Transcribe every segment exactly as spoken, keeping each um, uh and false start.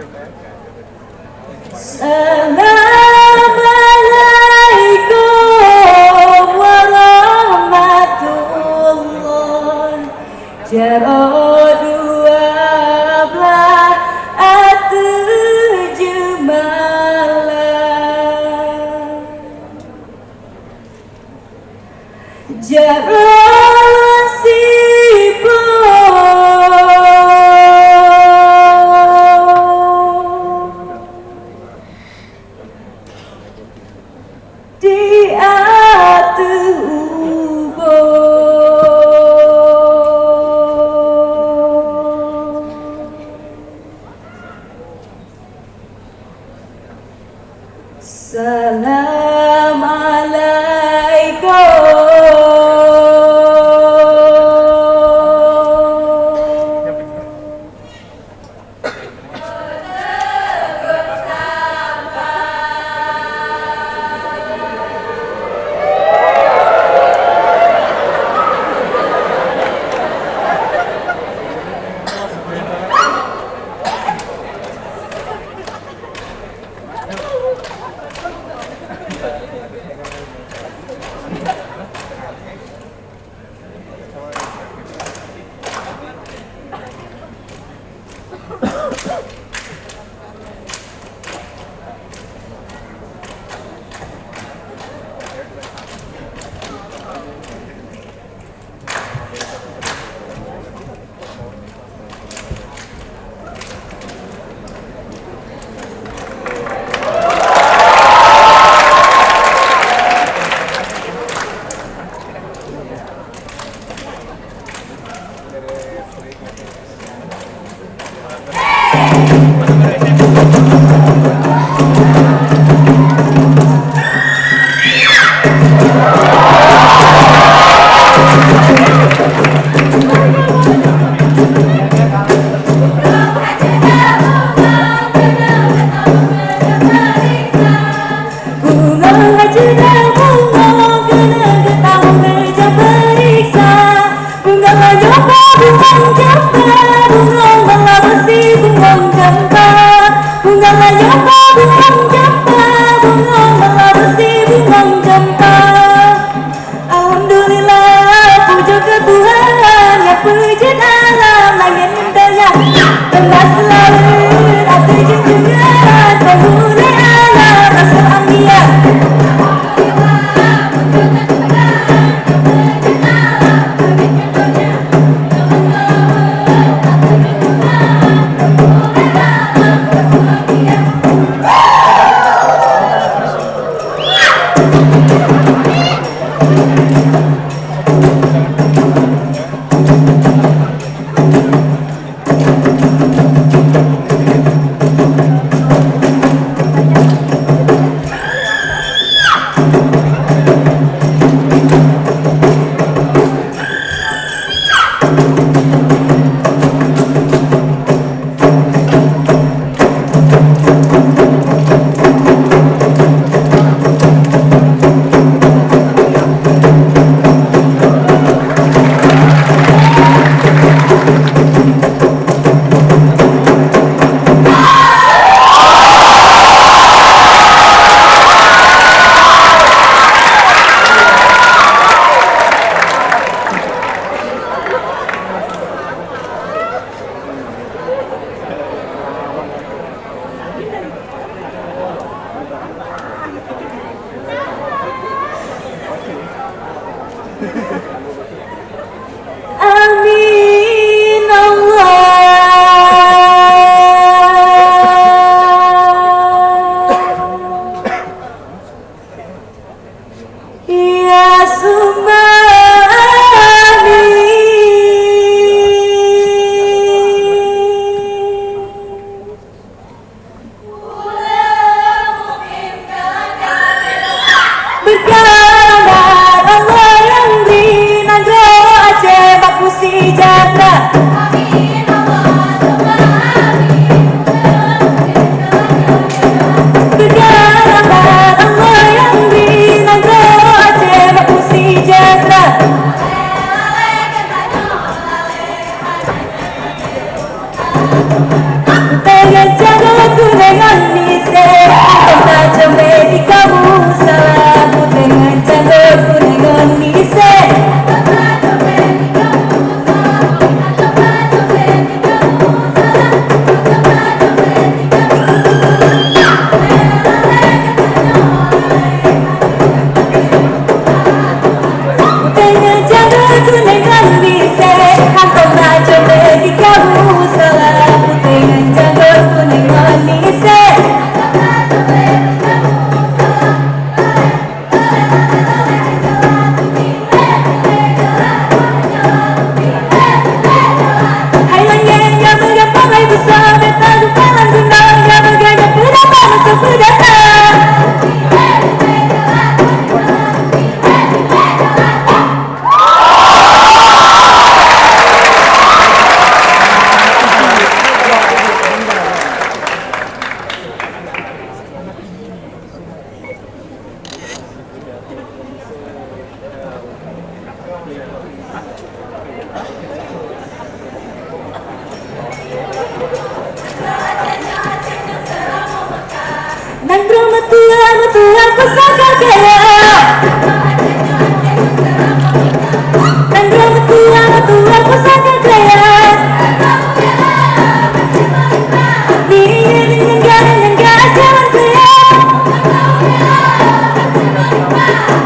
Assalamualaikum warahmatullahi. Jaroe dua blaih ateueh jeumalah. Jaroe siploh. Di ateueh ubon. Assalamualaikum. Bungong hajeuna bungong keuneuk geutanyoe jak peuriksa. Bungong nyoe ka bungong jampa, bungong bala beusi bungong jampa. Bungong nyoe ka bungong jampa, bungong bala beusi bungong jampa. Alhamdulillah, pujoe keu Tuhan nyang peujeuet alam langét donya. Teuma seulaweuet ateueh junjungan, peumulia alam Rasul Anbiya. Amin Allah. Ya summa amin. Berkah rahmat Allah nyang bri nanggroe Aceh bak peuseujahtra. Berkah rahmat Allah nyang bri nanggroe Aceh bak peuseujahtra. Teungoh jagoe Nanggroe meutuah, meutuah pusaka kaya. Nanggroe meutuah, meutuah pusaka kaya. Meunyoe deungon gata, deungon gata jalan kaya.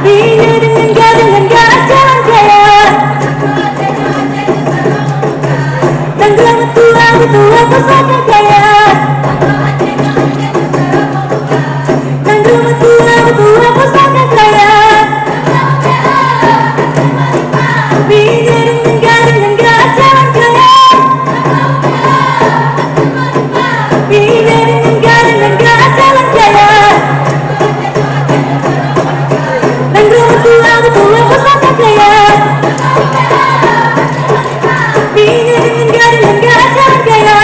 Meunyoe deungon gata, deungon gata jalan kaya. Nanggroe meutuah, meutuah pusaka kaya. Nanggroe meutuah, meutuah pusaka kaya. Meunyoe deungon gata, deungon gata jalan kaya. Meunyoe deungon gata, deungon gata jalan kaya. Nanggroe meutuah, meutuah pusaka kaya. Meunyoe deungon gata, deungon gata jalan kaya.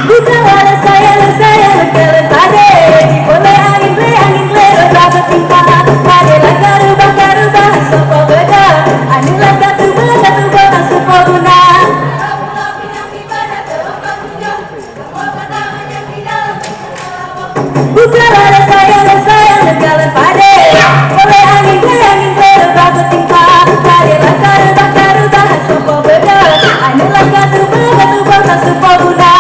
Buka wala sayang, sayang, keuleuen padé. Jiboleh angén glé, angén glé, rot bak beutimpa. Padé lagak reubah, ka reubah, soe po beudôh. Aneuk lagak teuba, ka teuba, soe po guna. Buka wala sayang, sayang, keuleuen padé. Boleh angén glé, angén glé, rot bak beutimpa. Padé lagak reubah, ka reubah, soe po beudôh. Aneuk lagak teuba, ka teuba, soe po guna.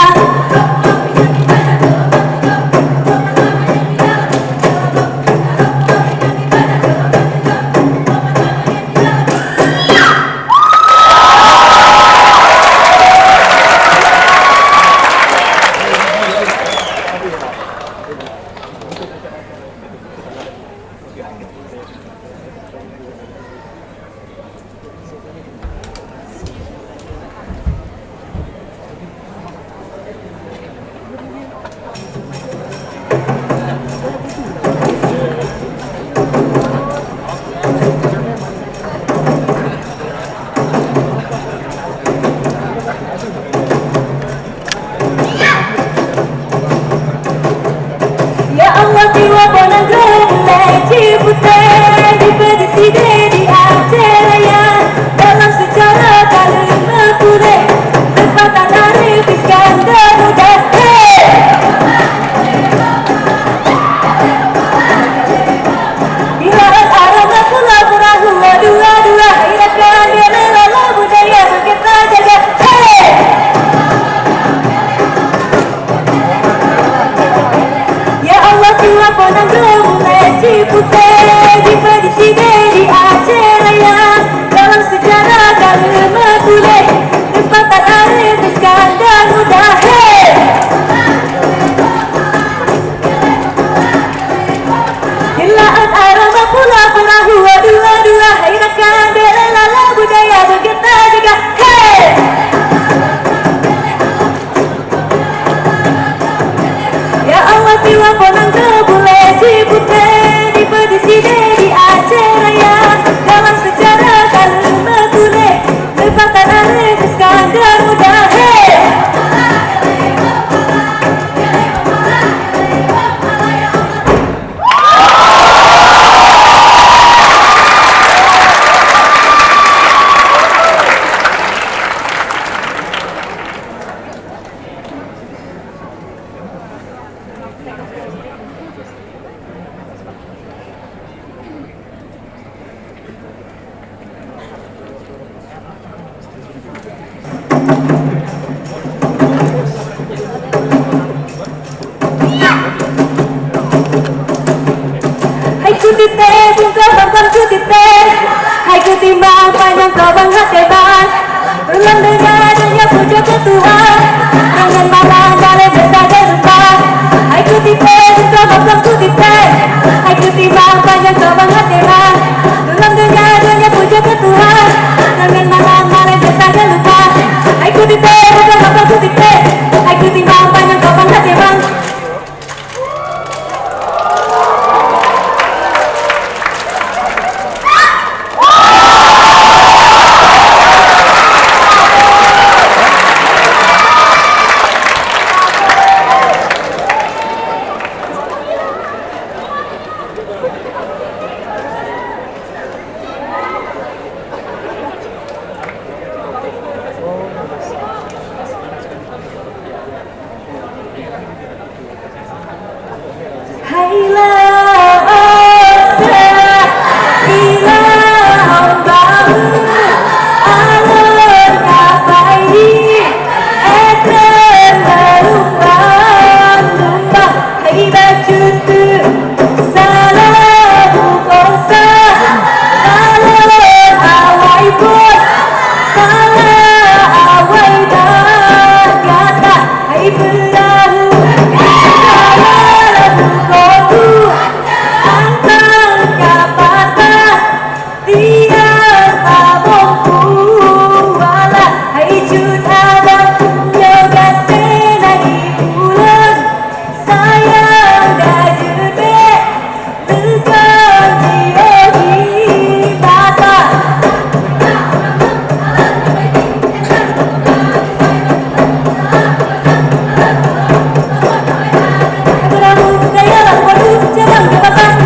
Ya Allah, tiwa bonang geulai jiputéh, dipeudisideh di Aceh Raya. Dalam sejarah ka lheueh meutuléh, tempatan Arif Iskandar Muda. Hei! Di laôt arah na pulo peurahu, dua-dua, hai rakan, biar lala budaya beugét tajaga. Hei! Ya Allah, tiwa bonang geulai jiputéh, dipeudisideh di Aceh Raya. Dalam sejarah ka lheueh meutuléh, tempatan Arif Iskandar Muda. Hei! Di laôt arah na pulo peurahu, dua-dua, hai rakan, biar lala budaya beugét tajaga. Hei! Ya Allah, tiwa bonang geulai jiputéh, dipeudisideh di Aceh Raya. Dalam sejarah ka lheueh meutuléh, tempatan Arif Iskandar Muda. Hei! Hai cuti teh, bungkôh bang-bang cuti teh. Hai cuti bang, panyang kau bang hati bang. Ulôn deungoe donya pujoe keu Tuhan, ngon malam balée beusada lumpah. Hai cuti teh, bungkôh bang-bang cuti teh. Hai cuti bang, panyang kau bang hati bang. Ulôn deungoe donya pujoe keu Tuhan, ngon malam balée beusada lumpah. Hai cuti teh, bungkôh bang-bang cuti teh. Hai cuti bang, panyang kau bang hati bang.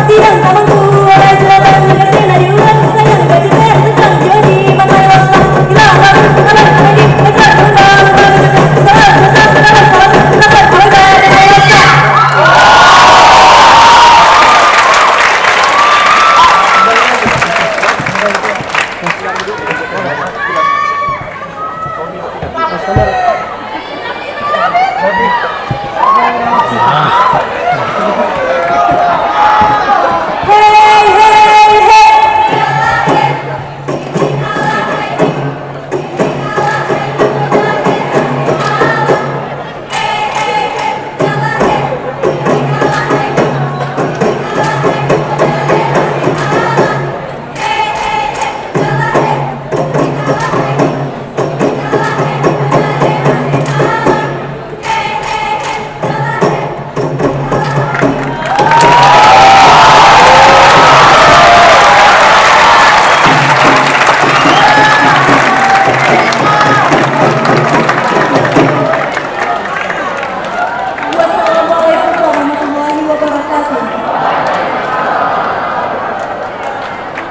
Sidang ka bangku.